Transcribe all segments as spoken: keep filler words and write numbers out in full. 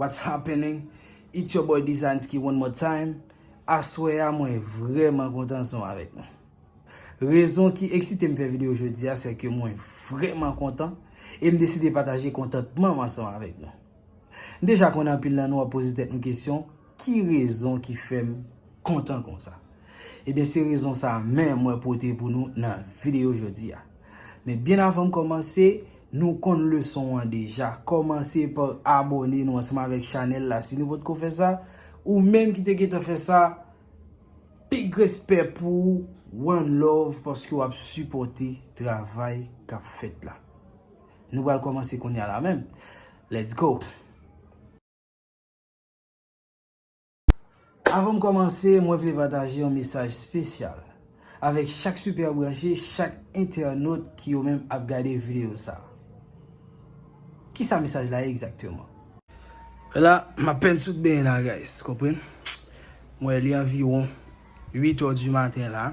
What's happening? It's your boy Designsky one more time. Aswè a, mwen vrèman kontan ansanm avèk nou. Rezon ki eksite m fè videyo jodi a, se ke mwen vrèman kontan e m deside pataje kontantman m ansanm avèk nou. M deja konnen anpil nan nou ap poze tèt nou kesyon, ki rezon ki fè m kontan konsa? Ebyen, se rezon sa a menm mwen pote pou nou nan videyo jodi a. Men byen avan m kòmanse, nou konn leson an deja. Kòmanse pa abòne nou ansanm avèk chanèl la si nou potko fè sa. Ou menm ki te gentan fè sa, big respè pou ou, one love, paske w ap sipòte travay k ap fèt la. Nou pral kòmanse kounye a la menm. Let's go! Avan m kòmanse, mwen vle pataje yon mesaj espesyal avèk chak Super Branche, chak entènot ki yo menm ap gade videyo sa a. Kisa mesaj la ye egzakteman? La, m apèn sot benyen la, guys, konprann? Mwen, li anviwon uit è di maten la.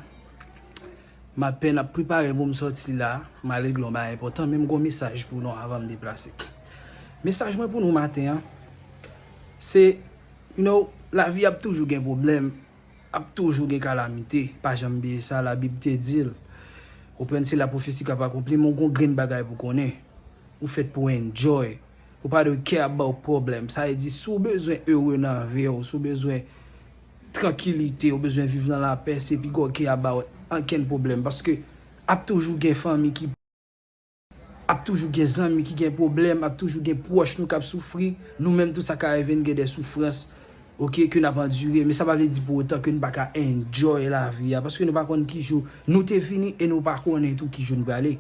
M apèn ap prepare pou m sòti la, malgre yon bagay enpòtan, men m gon mesaj pou nou avan m deplase. Mesaj mwen pou nou maten an, se, you know, lavi ap toujou gen pwoblèm, ap toujou gen kalamite. Pa janm bliye sa, Labib te di l. Konprann, se la pwofesi k ap akonpli, men w gon grenn bagay pou konnen. Ou fèt pou enjoy. Ou pa dwe care about problem. Sa vle di, si w bezwen ere nan vi w, si w bezwen trankilite, ou bezwen viv nan lapè, se pi gwo care about ankenn pwoblèm. Paske ap toujou gen fanmi ki, ap toujou gen zanmi ki gen pwoblèm, ap toujou gen pwòch nou k ap soufri. Nou menm tou sa ka rive n gen de soufrans, oke, ke n ap andire. Men sa pa vle di pou otan ke n pa ka enjoy lavi a. Paske nou pa konn ki jou nou te vini e nou pa konnen tou ki jou n prale.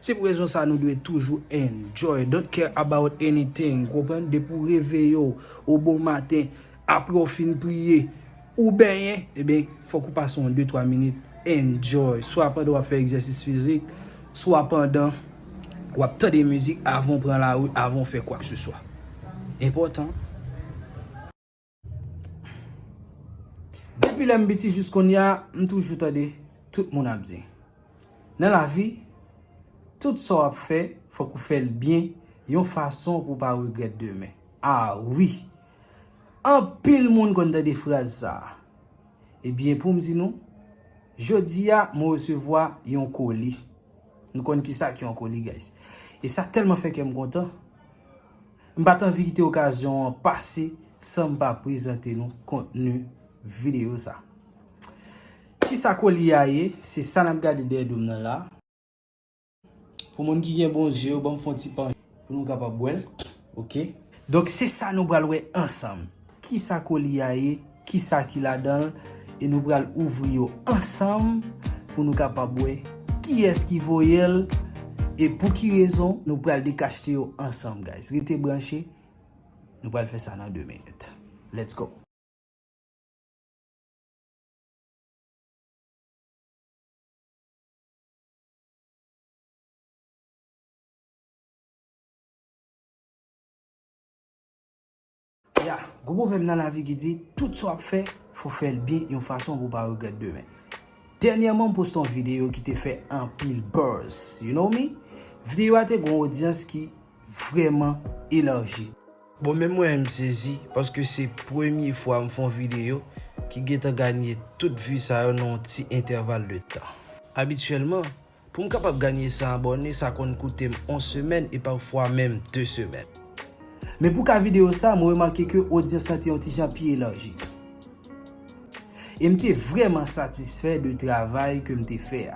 Se pou rezon sa nou dwe toujou enjoy. Don't care about anything. Konprann? Depi w reveye w o bon maten, apre w fin priye, ou benyen, ebyen, fòk ou pase yon de twa minit enjoy. Swa pandan w ap fè egzèsis fizik, swa pandan w ap tande mizik avan w pran lari, avan w fè kwakeseswa. Enpòtan. Depi lè m piti jis kounye a, m toujou tande tout moun ap di, nan lavi, tout sa w ap fè, fòk ou fè l byen, yon fason pou w pa regrèt demen. A wi! Anpil moun konn tande fraz sa a. Ebyen, pou m di nou, jodi a, mwen resevwa yon koli. Nou konn kisa ki yon koli, guys. E sa tèlman fè kè m kontan. M pa t anvi kite okazyon an pase san m pa prezante nou kontni videyo sa. Kisa koli a ye? Se sa n ap gade dèyè do m nan la. Pou moun ki gen bon zye yo, ban m fè yon ti panche pou nou kapab wè l. Oke. Donk, se sa nou pral wè ansanm. Kisa koli a ye? Kisa ki ladan l? E nou pral ouvri yo ansanm pou nou kapab wè kiyès ki voye l e pou ki rezon nou pral dekachte yo ansanm, guys. Rete branche, nou pral fè sa nan de minit. Let's go! Ya, gon pwovèb nan lavi ki di, tout sa w ap fè, fò w fè l byen yon fason pou w pa regrèt demen. Dènyèman, m poste yon videyo ki te fè anpil buzz. You know me? Videyo a te gon odyans ki vrèman elaji. Bon, menm mwen menm m sezi, paske se premye fwa m fè yon videyo ki gentan ganye tout vi sa yo nan yon ti entèval de tan. Abityèlman, pou m kapab ganye san abòne, sa konn koute m yon semèn e pafwa menm de semèn. Men pou ka videyo sa, mwen remake ke odyans lan te yon ti jan pi elaji. E m te vrèman satisfè de travay ke m te fè a.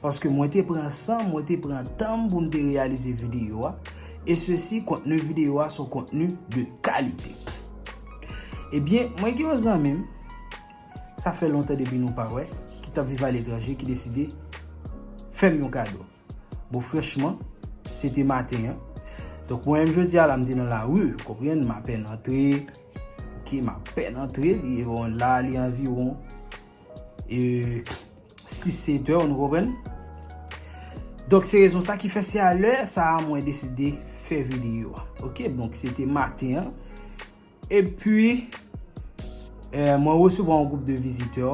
Paske mwen te pran san m, mwen te pran tan m pou m te reyalize videyo a. E sesi, kontni videyo a se yon kontni de kalite. Ebyen, mwen gen yon zanmi m, sa fè lontan depi nou pa wè, ki t ap viv aletranje, ki deside fè m yon kado. Bon, franchman, se te maten an. Donk, mwen menm jodi a la, m te nan lari, konprann, m apèn antre, oke, m apèn antre, li, bon, la, li anviwon, e, sis, sèt è, nou konprann? Donk, se rezon sa ki fè se a lè sa a mwen deside fè videyo a. Oke, donk, se te maten an. Epi, eh, mwen resevwa yon gwoup de vizitè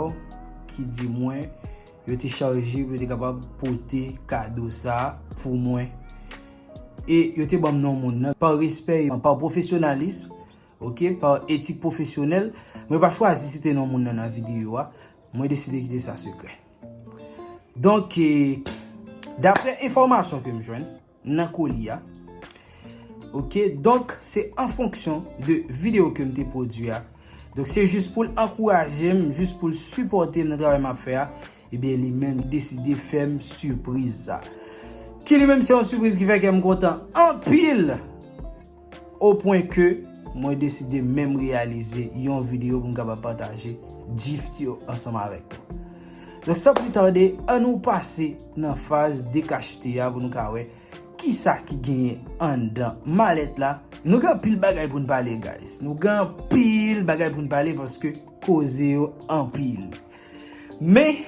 ki di mwen yo te chaje pou yo te kapab pote kado sa a pou mwen. E yo te ban m non moun nan, pa respè e pa pwofesyonalis, Ok, pa etik pwofesyonèl, mwen pa chwazi site non moun nan nan videyo a. Mwen deside kite sa sekrè. Donk, eh, daprè enfòmasyon ke m jwenn nan koli a, ok, donk, se an fonksyon de videyo ke m te pwodui a. Donk, se jis pou l ankouraje m, jis pou l sipòte m nan travay m ap fè a, ebyen, li menm deside fè m sipriz sa. Ki li menm se yon sipriz ki fè kè m kontan anpil, o pwen ke mwen deside menm reyalize yon videyo pou m kapab pataje gift yo ansanm avèk nou. Donk, san pli tande, ann nou pase nan faz dekachte a pou nou ka wè kisa ki genyen anndan malèt la. Nou gen anpil bagay pou n pale, guys. Nou gen anpil bagay pou n pale paske koze yo anpil. Men,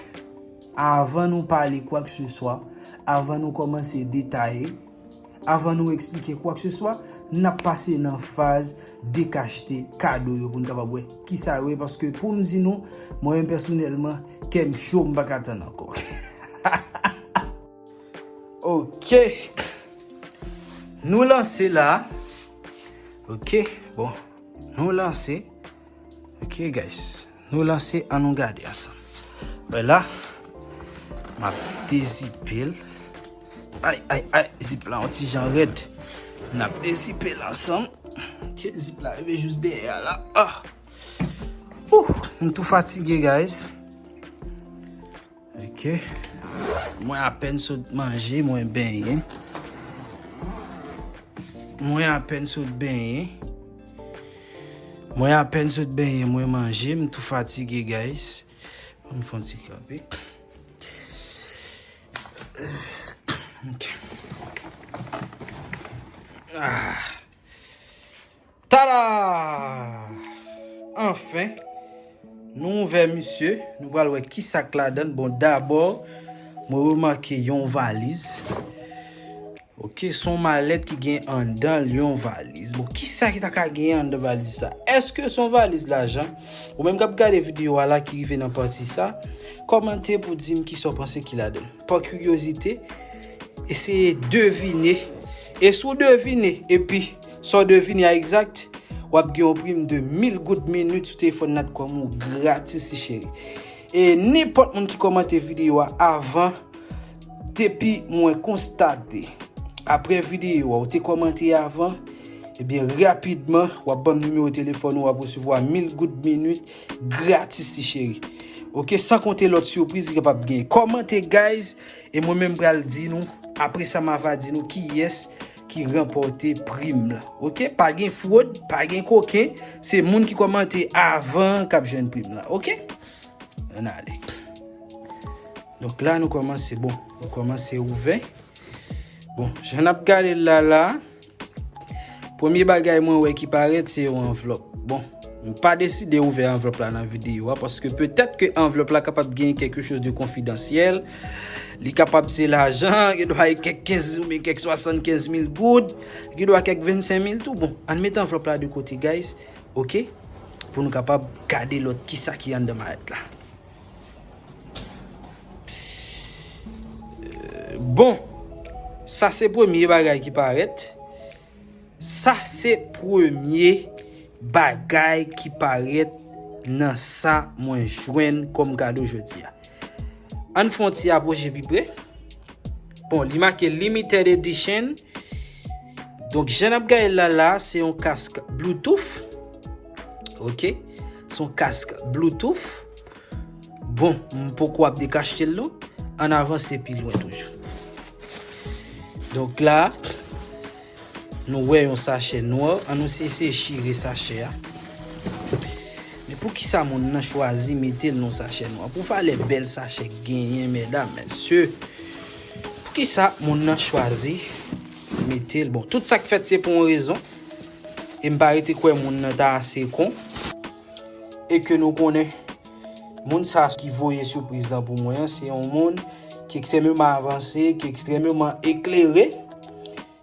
avan nou pale kwakeseswa, avan nou kòmanse detaye, avan nou eksplike kwakeseswa, n ap pase nan faz dekachte kado yo pou n kapab wè kisa yo ye, paske pou m di nou, mwen menm pèsonèlman, kè m cho, m pa ka tann ankò. Ok. Nou lanse la. Ok, bon. Nou lanse. Ok, guys. Nou lanse, ann nou gade ansanm. Wè la, m ap dezipe l. Ay, ay, ay, zip la yon ti jan rèd. N ap dezipe l ansanm. Ok, zip la rive jis dèyè a la. Ah! Ouh, m tou fatige, guys. Ok. Mwen apèn sot manje, mwen benyen. Mwen apèn sot benyen. Mwen apèn sot benyen, mwen manje, m tou fatige, guys. Ban m fè yon ti kanpe. Ok. Ah. Tada! Anfen, nou ouvè misye, nou pral wè ki sa k ladan l. Bon, dabò, mwen remake yon valiz. Ok, se yon malèt ki gen anndan l yon valiz. Bon, ki sa ki ta ka gen anndan valiz sa? Èske se yon valiz lajan? Ou menm k ap gade videyo a la ki rive nan pati sa, kòmante pou di m ki sa w panse ki ladan l. Pa kiryozite, eseye devine. E si w devine, epi sa w devine a egzak, w ap gen yon prim de mil goud minit sou telefòn Natcom ou gratis, ti cheri. E nenpòt moun ki kòmante videyo a avan, depi mwen konstate, apre videyo a, ou te kòmante avan, ebyen, rapidman, w ap ban m nimewo telefòn ou, w ap resevwa mil goud minit gratis, ti cheri. Ok, san konte lòt sipriz ki kapab genyen. Kòmante, guys, e mwen menm pral di nou, apre sa, m ava di nou kiyès ki ranpòte prim la. Ok, pa gen fwod, pa gen koken, se moun ki kòmante avan k ap jwenn prim la. Ok? Ann ale. Donk la, nou kòmanse, bon, nou kòmanse ouvè. Bon, jan n ap gade l la, la, premye bagay mwen wè ki parèt, se yon anvlòp. Bon, m pa deside ouvè anvlòp la nan videyo a, paske petèt ke anvlòp la kapab gen quelque chose de confidentiel. Li kapab se lajan, gen dwa kèk kenz oubyen kèk swasannkenz mil goud, gen dwa kèk vennsenk mil tou. Bon, ann met anvlòp la de kote, guys. Ok? Pou nou kapab gade lòt kisa ki anndan malèt la. Euh, bon, sa se premye bagay ki parèt. Sa se premye bagay ki parèt nan sa mwen jwenn kòm kado jodi a. Ann fè yon ti apwoche pi pre. Bon, li make limited edition. Donk, jan n ap gade l la, la, se yon kask Bluetooth. Ok? Se yon kask Bluetooth. Bon, m poko ap dekachte l non. Ann avanse pi lwen toujou. Donk la, nou wè yon sachè nwa. Ann nou eseye chire sachè a. Men poukisa moun nan chwazi mete l nan sachè nwa? Pou valè bèl sachè k genyen, medam, mesye, poukisa moun nan chwazi mete l? Bon, tout sa k fèt se pou yon rezon. E m pa rete kwè moun nan ta ase kon. E ke nou konnen, moun sa ki voye sipriz lan pou mwen an, se yon moun ki ekstrèmeman avanse, ki ekstrèmeman eklere,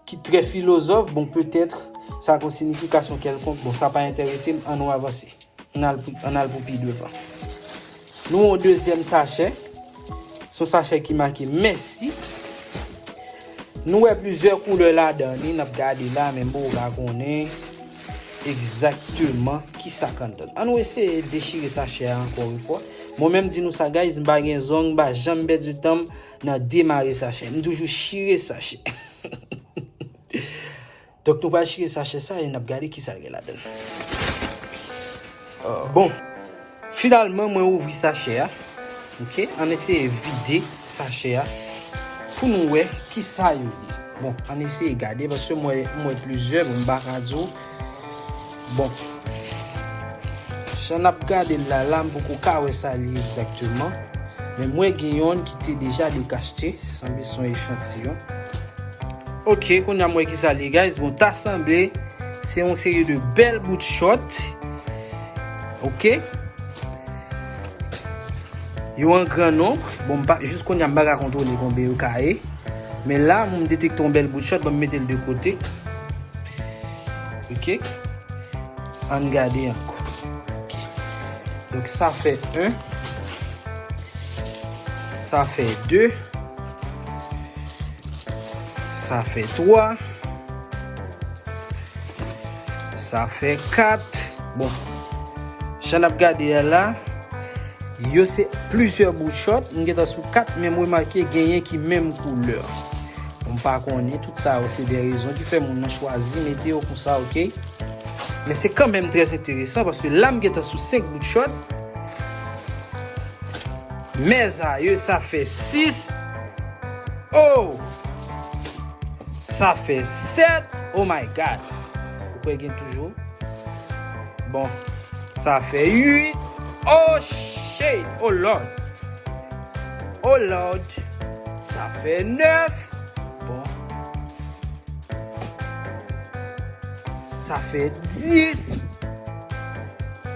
ki trè filozòf. Bon, petèt, sa gon siyifikasyon kèlkonk. Bon, sa pa enterese m, ann nou avanse. Ann al pou, ann al pou pi devan. Nou yon dezyèm sachè. Se yon sachè ki make mèsi. Nou wè plizyè koulè ladan li, n ap gade la, men m poko ka konnen. egzakteman kisa k anndan. Ann nou eseye dechire sachè a ankò yon fwa. Mwen menm di nou sa, guys, m pa gen zong, m pa janm pèdi tan m nan demare sachè. M toujou chire sachè. Donk, nou pral chire sachè sa e n ap gade kisa l gen ladan l. Bon, finalman, mwen ouvri sachè a. Ok, ann eseye vide sachè a pou nou wè kisa yo ye. Bon, ann eseye gade, paske mwen, mwen plizyè, bon, m pa ka di w. Bon, jan n ap gade l la, la, m poko ka wè sa li ye egzakteman. Men mwen gen yonn ki te deja dekachte, sanble se yon echantiyon. Ok, kounye a m wè kisa li ye, guys. Bon, ta sanble se yon seri de bèl bout chòt. Ok. Yo an gran nonb. Bon, m pa, jis kounye a m pa ka kontwole konbyen yo ka ye. Men la, m detekte yon bèl bout chòt, ban m mete l de kote. Ok. Ann gade ankò. Ok. Donk, sa fè en. Sa fè de. Sa fè twa. Sa fè kat. Bon. Jan n ap gade a la, yo se plizyè bout chòt. M gentan sou kat, men m remake genyen ki menm koulè. Bon, m pa konnen, tout sa yo se de rezon ki fè moun nan chwazi mete yo konsa, ok? Men se kanmenm trè enteresan, paske la m gentan sou senk bout chòt. Mèzayè, sa fè sis. Oh! Sa fè sèt. Oh my God. Ou kwè gen toujou? Bon, sa fè uit. Oh shit. Oh Lord. Oh Lord. Sa fè nèf. Bon. Sa fè dis.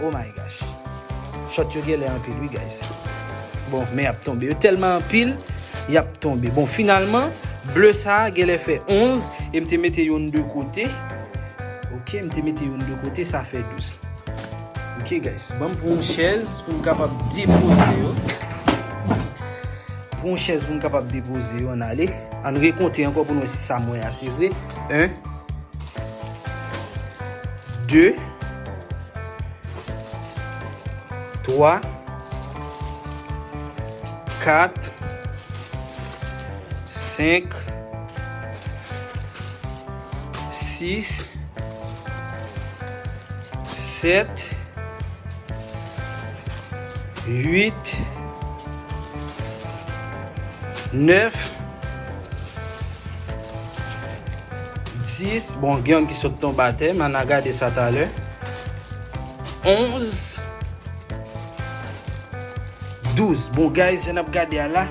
Oh my gosh. Chòt yo genlè anpil, wi, guys. Bon, men y ap tonbe. Yo tèlman anpil, y ap tonbe. Bon, finalman, ble sa a genlè fè onz, e m te mete youn de kote. Ok, m te mete youn de kote, sa fè douz. Ok, guys, ban m pran yon chèz pou m kapab depoze yo. Pran yon chèz pou m kapab depoze yo, ann ale. Ann rekonte ankò pou n wè si sa m wè a se vre. En, de, twa, kat, senk, sis, sèt, uit, nèf, dis. Bon, gen yonn ki sot tonbe atè, men ann gade sa talè. Onz, douz. Bon, guys, jan n ap gade a la,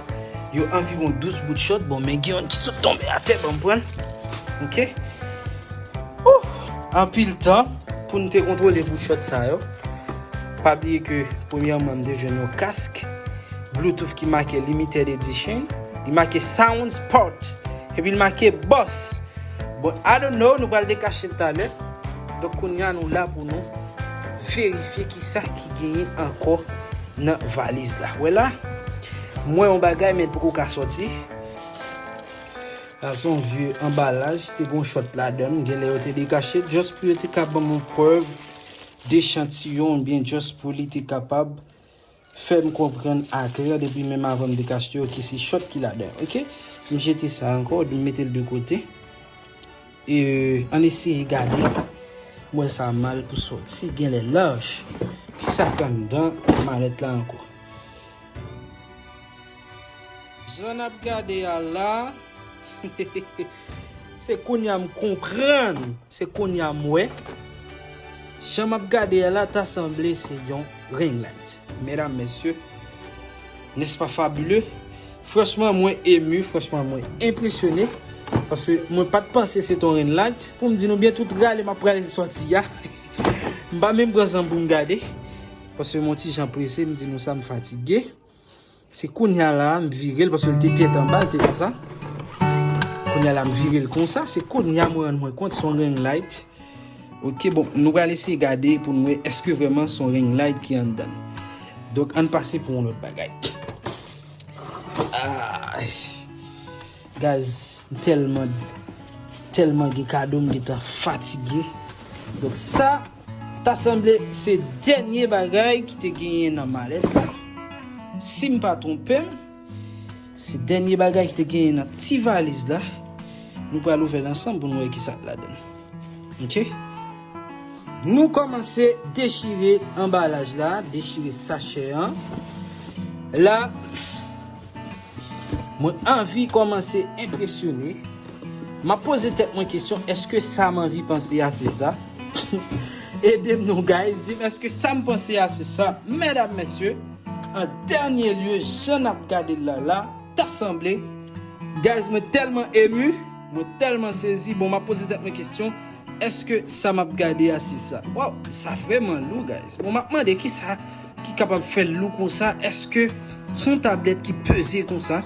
yo anviwon douz bout chòt. Bon, men gen yonn ki sot tonbe atè, ban m pran l. Ok. Ouh, anpil tan pou n te kontwole bout chòt sa yo. Pa bliye ke, premyèman, m te jwenn yon kask Bluetooth ki make Limited Edition. Li make Soundsport. Epi l make Boss. Bon, I don't know, nou pral dekache l talè. Donk, kounye a, nou la pou nou verifye kisa ki genyen ankò nan valiz la. Wè la, m wè yon bagay, men l poko ka sòti. Sa se yon vye anbalaj, te gen yon chòt ladan l, genlè yo te dekache, just pou yo te ka ban m yon prèv dechantiyon, oubyen just pou li te kapab fè m konprann aklè depi menm avan m dekache yo ki se chòt ki ladan l, ok? M jete sa ankò, m mete l de kote. E, ann eseye gade. M wè sa mal pou sòti, genlè laj. Kisa k anndan malèt la ankò? Jan n ap gade a la, se kounye a m konprann, se kounye a m wè. Jan m ap gade a la, ta sanble se yon ring light. Medam, mesye, n'est-ce pas fabuleux? Franchman, mwen emu, franchman, mwen enpresyone. Paske mwen pa t panse se t on ring light. Pou m di nou byen, tout rale m ap rale sòti a. M pa menm pran san m pou m gade. Paske m on ti jan prese, m di nou sa, m fatige. Se kounye a la, m vire l, paske l te tèt anba, l te konsa. Kounye a la, m vire l konsa. Se kounye a mwen rann mwen kont, se yon ring light. Ok, bon, nou pral eseye gade pou n wè èske vrèman se yon ring light ki anndan l. Donk, ann pase pou yon lòt bagay. Ay. Guys, m tèlman, tèlman gen kado, m gentan fatige. Donk sa ta sanble se dènye bagay ki te genyen nan malèt la. Si m pa twonpe m, se dènye bagay ki te genyen nan ti valiz la. Nou pral ouvè l ansanm pou nou wè ki sa k ladan l. Ok? Nou kòmanse dechire anbalaj la, dechire sachè an. La, mwen anvi kòmanse enpresyone. M ap poze tèt mwen kesyon, èske sa m anvi panse a se sa? Ede m non, guys, di m èske sa m panse a se sa? Medam, mesye, an dènye lye, jan n ap gade l la, la, ta sanble. Guys, mwen tèlman emu, mwen tèlman sezi. Bon, m ap poze tèt mwen kesyon, èske sa m ap gade a se sa? Waw, sa vrèman lou, guys. Bon, m ap mande kisa ki kapab fè l lou konsa? Èske se yon tablèt ki peze konsa?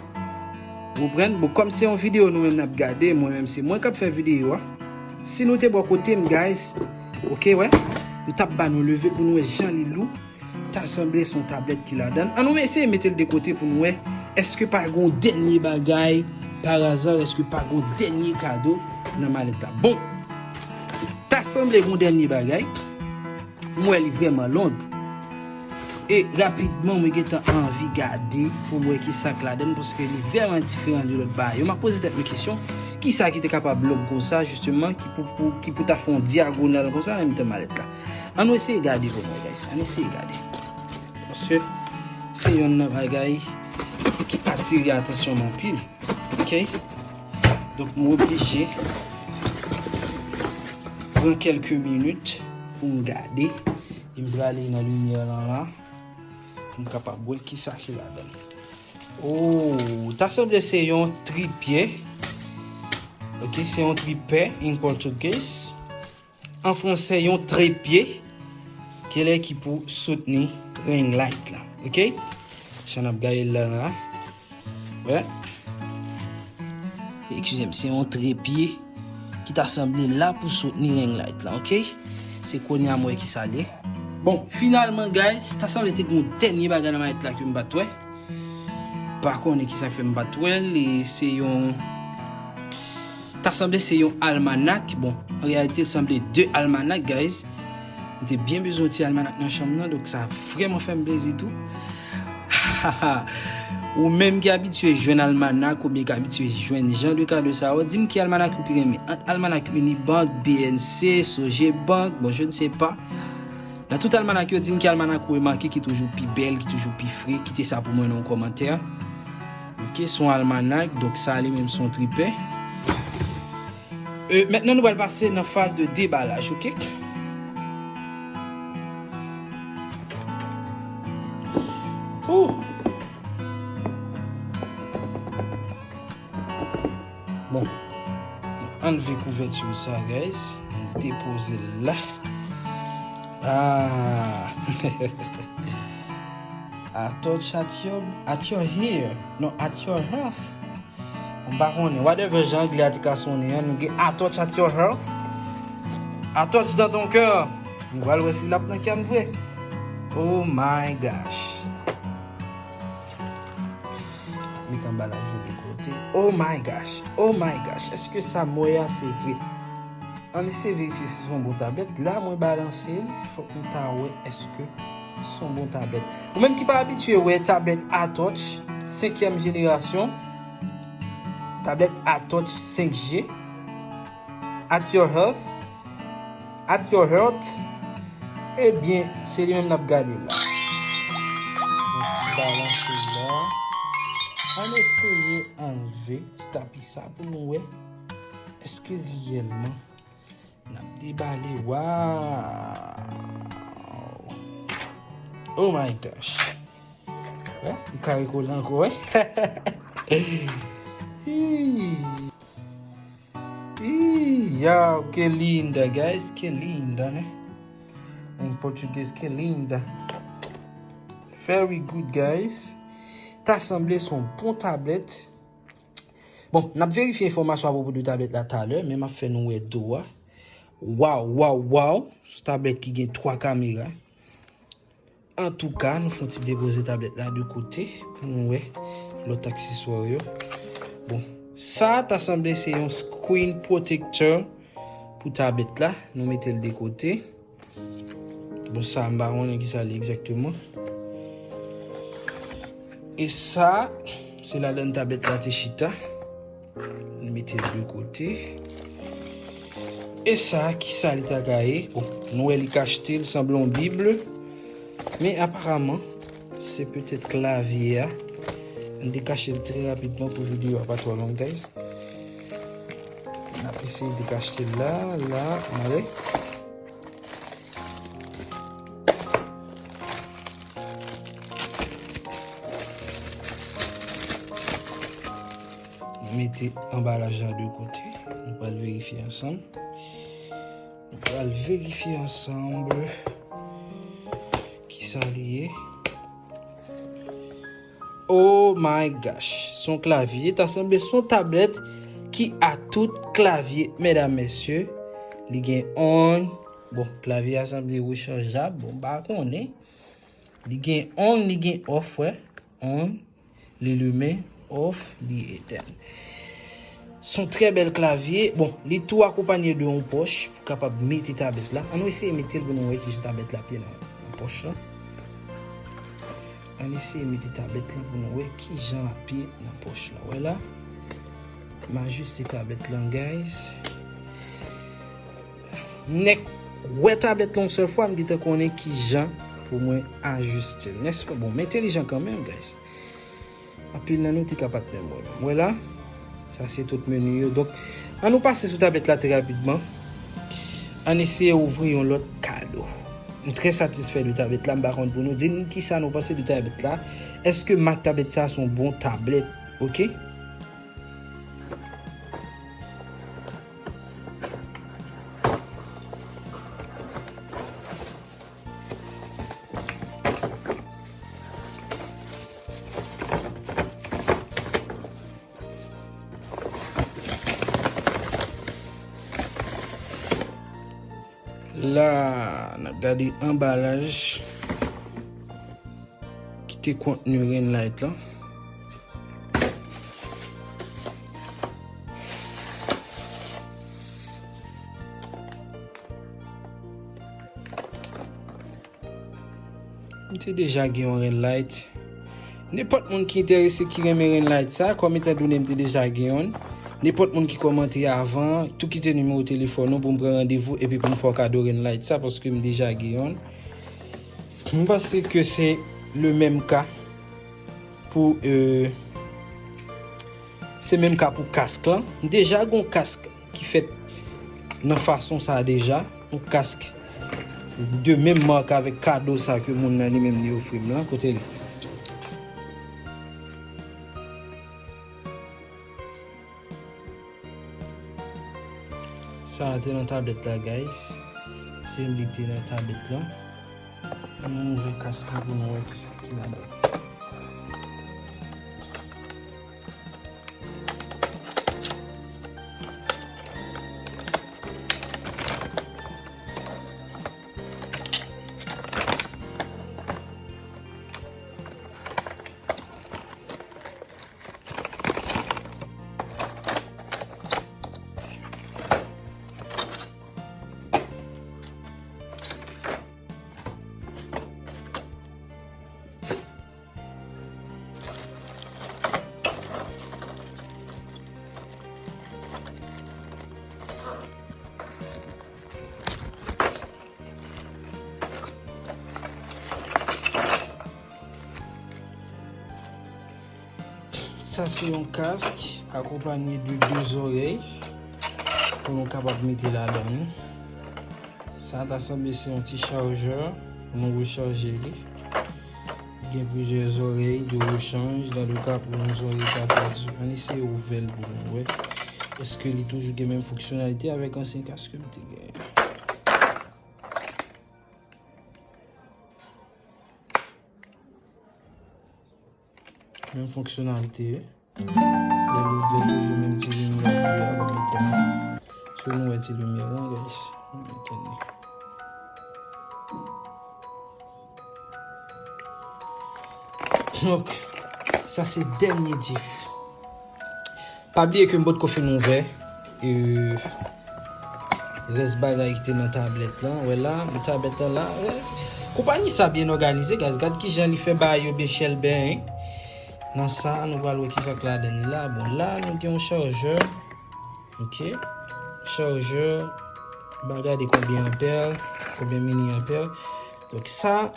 Ou konprann? Bon, kòm se yon videyo nou menm n ap gade, mwen menm se mwen k ap fè videyo a. Si nou te bò kote m, guys, ok, wè, m t ap ba nou leve pou nou wè jan li lou. Ta sanble se yon tablèt ki ladan l. An nou eseye mete l de kote pou nou wè. Èske pa gen yon dènye bagay, pa aza, èske pa gen yon dènye kado nan malèt la? Bon, ta sanble gen yon dènye bagay. M wè li vrèman long. E rapidman, mwen gentan anvi gade pou m wè ki sa k ladan l, paske li vrèman diferan de lòt bagay yo. M ap poze tèt mwen kesyon, ki sa ki te kapab long konsa, jisteman, ki pou, pou, ki pou ta fè yon dyagonal konsa nan mitan malèt la? An nou eseye gade pou mwen, guys. An eseye gade. Paske se yonn nan bagay ki atire atansyon m anpil. Ok? Donk, m oblije pran kèlke minit pou m gade. E m prale nan limyè lan la pou m kapab wè ki sa ki ladan l. Oh, ta sanble se yon tripye. Ok, se yon tripè in Portuguese. An fransè, yon trepye. Ki lè ki pou soutni ring light la. Ok? Jan n ap gade l la, la. Wè. Eskize m, se yon trepye ki ta sanble la pou soutni ring light la, ok? Se kounye a m wè ki sa l ye. Bon, finalman, guys, ta sanble te gen yon dènye bagay nan malèt la ke m pa t wè. Pa konnen ki sa k fè m pa t wè l, e se yon, ta sanble se yon almanak. Bon, an reyalite, l sanble de almanak, guys. M te byen bezwen ti almanak nan chanm nan, donk sa vrèman fè m plezi tou. Ou menm ki abitye jwenn almanak oubyen ki abitye jwenn jan de kado sa yo, di m ki almanak ou pi renmen. Ant almanak Unibank, B N C, Sogebank, bon, je ne sais pas. Nan tout almanak yo, di m ki almanak ou remake ki toujou pi bèl, ki toujou pi fre. Kite sa pou mwen nan yon kòmantè. Ok, se yon almanak, donk sa li menm se yon tripè. Euh, mentnan nou pral pase nan faz de debalaj, ok? Ouh! Bon, anlve kouvèti sa, guys. Depoze l la. Ah! A touch at your, at your hair. Non, at your health. M pa konnen. Whatever jan anglè a te ka sonnen an, nou gen a touch at your health. A touch dans ton cœur. Nou pral wè si l ap nan kè m vre. Oh my gosh. Met anbalaj yo de kote. Oh my gosh. Oh my gosh. Èske sa m wè a se vre? Ann eseye verifye si se yon bon tablèt. La, mwen balanse l. Fòk nou ta wè èske se yon bon tablèt. Ou menm ki pa abitye wè tablèt a touch, senkyèm jenerasyon, tablèt a touch senk G, at your health, at your health, ebyen, se li menm n ap gade la. Donk, balanse la. Ann eseye anlve ti tapi sa pou nou wè èske reyèlman n ap debale. Waw! Oh my gosh! Wè, li kare kole ankò, wè. Ih. Ih, yaw, que linda, guys, que linda, né? Em português, que linda. Very good, guys. Ta sanble se yon bon tablèt. Bon, n ap verifye enfòmasyon apwopo de tablèt la talè, men m ap fè nou wè do a. Waw, waw, waw! Se tablèt ki gen twa kamera. Antouka, nou fè yon ti depoze tablèt la de kote pou nou wè lòt akseswa yo. Bon, sa ta sanble se yon screen protector Pou tablèt la, nou mete l de kote. Bon, sa, m pa konnen ki sa li egzakteman. E sa, se ladan tablèt la te chita. Nou mete l de kote. E sa, ki sa li ta ka ye? Bon, nou wè li kachte, li sanble yon bib. Men aparaman, se petèt klavye a. Ann dekache l trè rapidman pou videyo a pa twò long, guys. N ap eseye dekache l la, la, ann ale. Nou mete anbalaj la de kote. Nou pral verifye ansanm. Nou pral verifye ansanm ki sa li ye. Oh my gosh. Se yon klavye. Ta sanble se yon tablèt ki a tout klavye, medam, mesye. Li gen on. Bon, klavye a sanble rechajab. Bon, m pa konnen. Li gen on, li gen off, wè. On, li limen, off, li etèn. Se yon trè bèl klavye. Bon, li tou akonpanye de yon pòch pou kapab mete tablèt la. Ann nou eseye mete l pou nou wè kijan tablèt la ap ye nan, nan pòch la. Ann eseye mete tablèt la pou nou wè kijan l ap ye nan pòch la. Wè la. M ajiste tablèt lan, guys. M nèk wè tablèt lan yon sèl fwa, m gentan konnen kijan pou mwen ajiste l. Nèspa? Bon, m entèlijan kanmenm, guys. Anpil nan nou te ka pa t menm wè l. Wè la, sa se tout meni yo. Donk, ann nou pase sou tablèt la trè rapidman. Ann eseye ouvri yon lòt kado. M trè satisfè de tablèt la, m pa konn pou nou. Di m kisa nou panse de tablèt la. Èske mak tablèt sa se yon bon tablèt? Oke? La, n ap gade anbalaj ki te kontni ring light lan. M te deja gen yon ring light. Nenpòt moun ki enterese, ki renmen ring light sa, kòm etan done m te deja gen youn. Nenpòt moun ki kòmante avan, tou kite nimewo telefòn ou pou m pran randevou epi pou m fè w kado ring light sa, paske m deja gen youn. M panse ke se le menm ka pou, euh, se menm ka pou kask lan. M deja gen yon kask ki fèt nan fason sa a deja, yon kask de menm mak avèk kado sa ke moun nan li menm li ofri m lan, kote l. Sa a te nan tablèt la, guys. Se li te nan tablèt lan. Ann nou ouvri kask lan pou nou wè kisa ki ladan. Sa se yon kask akonpanye de de zòrèy pou nou kapab mete ladan li. Sa ta sanble se yon ti chajè pou nou rechaje li. Gen plizyè zòrèy de rechanj, dan le ka pou yon zòrèy ta pèdi. Ann eseye ouvè l pou nou wè. Èske li toujou gen menm fonksyonalite avèk ansyen kask ke m te genyen? Menm fonksyonalite, wi. Lè l ouvè, toujou menm ti limyè blu a, ban m etèn li. Si nou wè ti limyè lan, guys, ban m etèn li. Donk, sa se dènye dif. Pa bliye ke m potko fin ouvè, e, Rès bagay ki te nan tablèt lan, wè la, nan tablèt lan la. Konpayi sa byen òganize, guys. Gad kijan li fè bagay yo byen chèlbè, hein. Nan sa, nou pral wè kisa k ladan li la. Bon, la, nou gen yon chajè. Ok. Chajè. M pa gade konbyen anpè, konbyen mini anpè. Donk, sa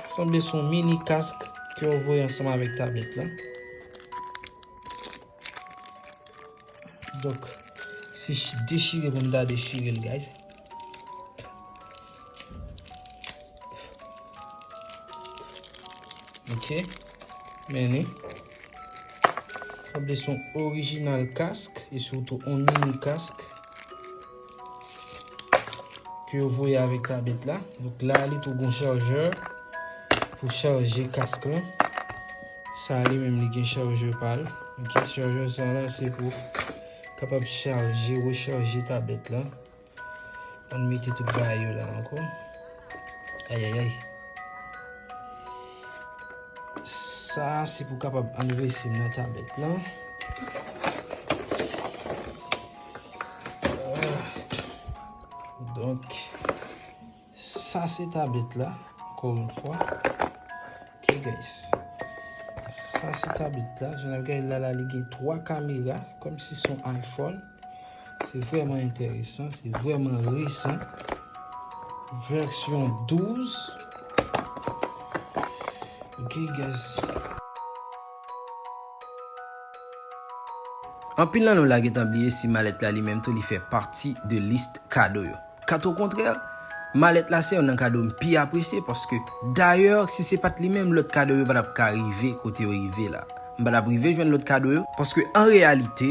sanble se yon mini kask ke yo voye ansanm avèk tablèt lan. Donk, se dechire pou m ta dechire l, guys. Ok. Men li sanble se yon orijinal kask e sitou yon mini kask ke yo voye avèk tablèt la. Donk, la, li tou gon chajè pou chaje kask lan. Sa li menm, li gen chajè pa l. Ok, chajè sa la, se pou kapab chaje, rechaje tablèt lan. Ann mete tout bagay yo la ankò. Ayayay. Sa, se pou kapab anlve sim nan tablèt lan. Donk, sa se tablèt la, encore une fois. Ok, guys. Sa se tablèt la. Jan n ap gade la, la, li gen twa kamera, kòmsi se yon iPhone. Se vrèman enteresan, se vrèman resan. Vèsyon douz. Ok, guys. Anpil nan nou la gentan bliye si malèt la li menm tou li fè pati de lis kado yo. Kat okontrè, malèt la se youn nan kado m pi apresye paske, dayè, si se pa t li menm, lòt kado yo pa t ap ka rive kote yo rive la. M pa t ap rive jwenn lòt kado yo paske, an reyalite,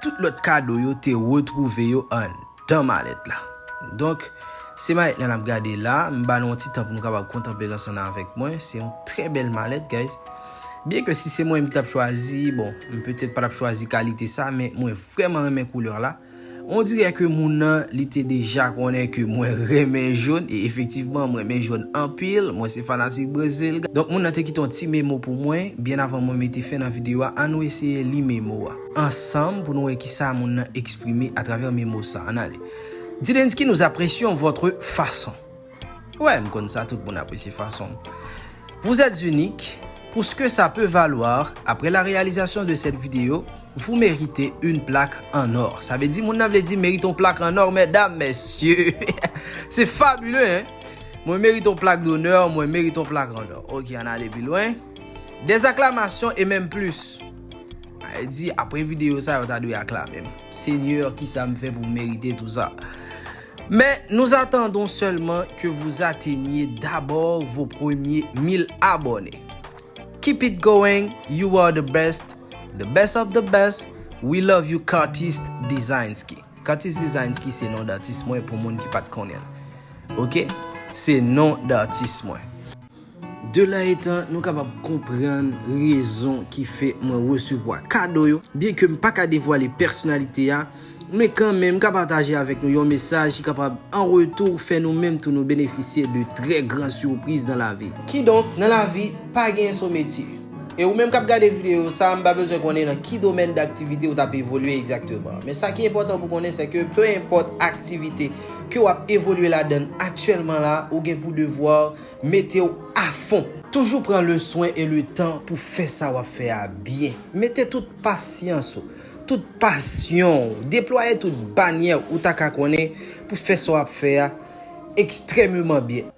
tout lòt kado yo te retwouve yo anndan malèt la. Donk, se malèt la n ap gade la, m ba nou yon ti tan pou nou kapab kontanple l ansanm avèk mwen. Se yon trè bèl malèt, guys. Byen ke si se mwen menm ki t ap chwazi, bon, m petèt pa t ap chwazi kalite sa, men mwen vrèman renmen koulè la. On dirè ke moun nan, li te deja konnen ke mwen renmen jòn, e efektivman, mwen renmen jòn anpil, mwen se fanatik Brezil. Donk, moun nan te kite yon ti memo pou mwen, byen avan mwen mete fen nan videyo a, ann nou eseye li memo a ansanm pou nou wè kisa moun nan eksprime atravè memo sa. Ann ale. Dilenski, nous apprécions votre façon. Ouais, m konn sa, tout moun apresye fason m. Vous êtes unique. Pour ce que ça peut valoir, après la réalisation de cette vidéo, vous méritez une plaque en or. Sa vle di, moun nan vle di, merite yon plak an or, medam, mesye. Se fabuleux, hein? Mwen merite yon plak d'honneur, mwen merite yon plak an or. Ok, ann ale pi lwen. Des acclamations et même plus. Sa vle di, apre videyo sa, yo ta dwe aklame m. Senyè, kisa m fè pou m merite tou sa? Mais nous attendons seulement que vous atteigniez d'abord vos premiers mille abonnés. Keep it going, you are the best, the best of the best. We love you, Kartis Designski. Kartis Designski se non datis mwen pou moun ki pa t konnen l. Ok? Se non datis mwen. De la etan, nou kapab konprann rezon ki fè mwen resevwa kado yo. Byen ke m pa ka devwale pèsonalite a, men kanmenm, m ka pataje avèk nou yon mesaj ki kapab, an retou, fè nou menm tou nou benefisye de trè gran sipriz nan lavi. Kidonk, nan lavi, pa gen son metye. E ou menm k ap gade videyo sa, m pa bezwen konnen nan ki domèn daktivite ou t ap evolye egzakteman. Men sa ki enpòtan pou konnen, se ke pe enpòt aktivite ke w ap evolye ladan l aktyèlman la, ou gen pou devwa mete w afon. Toujou pran le swen e le tan pou fè sa w ap fè a byen. Mete tout pasyans ou, tout pasyon w, deplwaye tout banyè ou ta ka konnen pou fè sa w ap fè a ekstrèmeman byen.